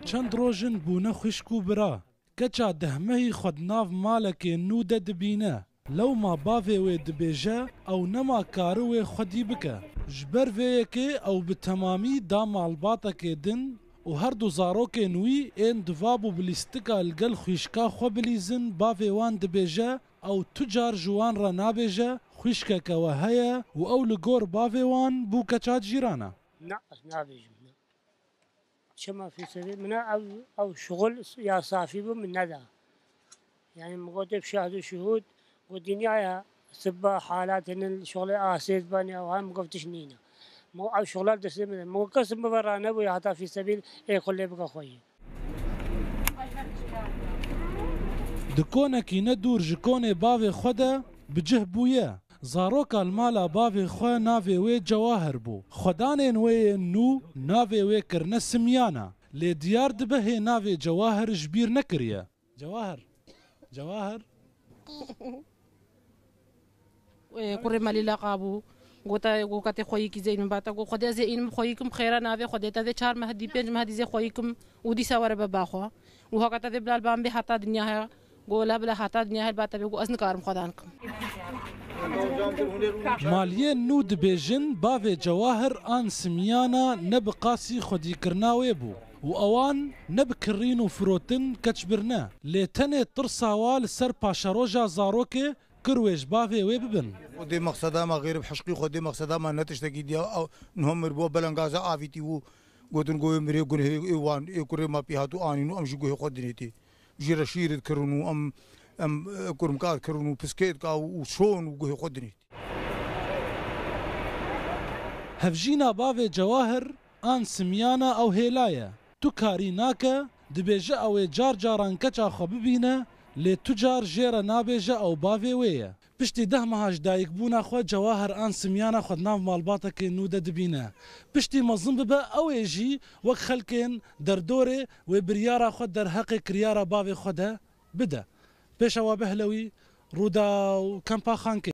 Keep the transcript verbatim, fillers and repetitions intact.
Çend roj in bûne xwişk û bira. Keça dehmehî xwe di nav malekê nû de dibîne. Lewma bavê wê dibêje ew nema kari wê xwedî bike. Ji ber vê yekê ew bi temamî da malbatekê din û her du zarokên wî ên divab û bi lîstika li gel xwîşka xwe bilîzin, bavê wan dibêje ew tu car ji wan re nabêje, xwîşkeke we heye û ew li gor bavê wan bû keça cîran e. Na, ez nabêjim, na. Çima fî sebîl? Min ev, ev şixul ya safî bû, min neda. Yani min got, ev şahid û şuhûd, got, dinyaya sibba halat hinin, şixulê asêt ban ya, ha, min got, tişt nîne. Min got, ev şixula destê min de. Min got, kes min ve ranebûye heta fî sebîl ê xwe lê bike xweyî. Di konekî ne dûr ji konê bavê xwe de bi cih bûye. Zaroka li mala bavê xwe navê wê Cewahir bû. Xwedanên wê yên nû navê wê kirine Simyana. Lê diyar dibe hê navê Cewahir ji bîr nekiriye. Cewahir. Cewahir. Ê, kurê me lîleqa bû. Gota, got, "Ka tê xweyîkî zê înim bata." Got, "Xwedê ez zê înim xweyîkim, xêra navê Xwedê te zê çar meh dî, pênc meh dî zê xweyîkim û dîsa were be ba xwe. Û haka te zê bilal ban bê heta dinya heye." Got, "La bila heta dinya heye ba te bê." Got, "Ez nikarim xwedan kim." Maliyên nû dibêjin, bavê Cewahir an Simyana ne bi qasî xwedîkirina wê bû û ewan ne bi kirîn û firotin keç birine. Lê tenê tirsa wa li ser paşeroja zarokê kir wê ji bavê wê bibin. Xwedê mexseda me xêr bi hişqî, Xwedê mexseda me ne tiştekî diya, ew niha mir bû, belengaza avîtî û gotin, goyê mirê gunehê ê wan, ê kurê me pê hat û anîn û em ji guhê xwe dinê tê. Jê re şîr dikirin û em, em, e, kurmka dikirin û piskê dika û, û şon û guhê xwe dinê tê. Hevjîna bavê Cewahir an Simyana ew hêla ye. Tu karî nake, dibêje ew ê car caran keça xwe bibîne, lê tu car jê re nabêje ew bavê wê ye. Piştî deh meha ji dayikbûna xwe Cewahir an Simyana xwe di nav malbatekê nû de dibîne. Piştî mezin bibe, ew ê jî wek xelkên derdorê wê biryara xwe derheqê kiryara bavê xwe de bide. Pêşewa Behlewî, Rûdaw, Kempa Xankê.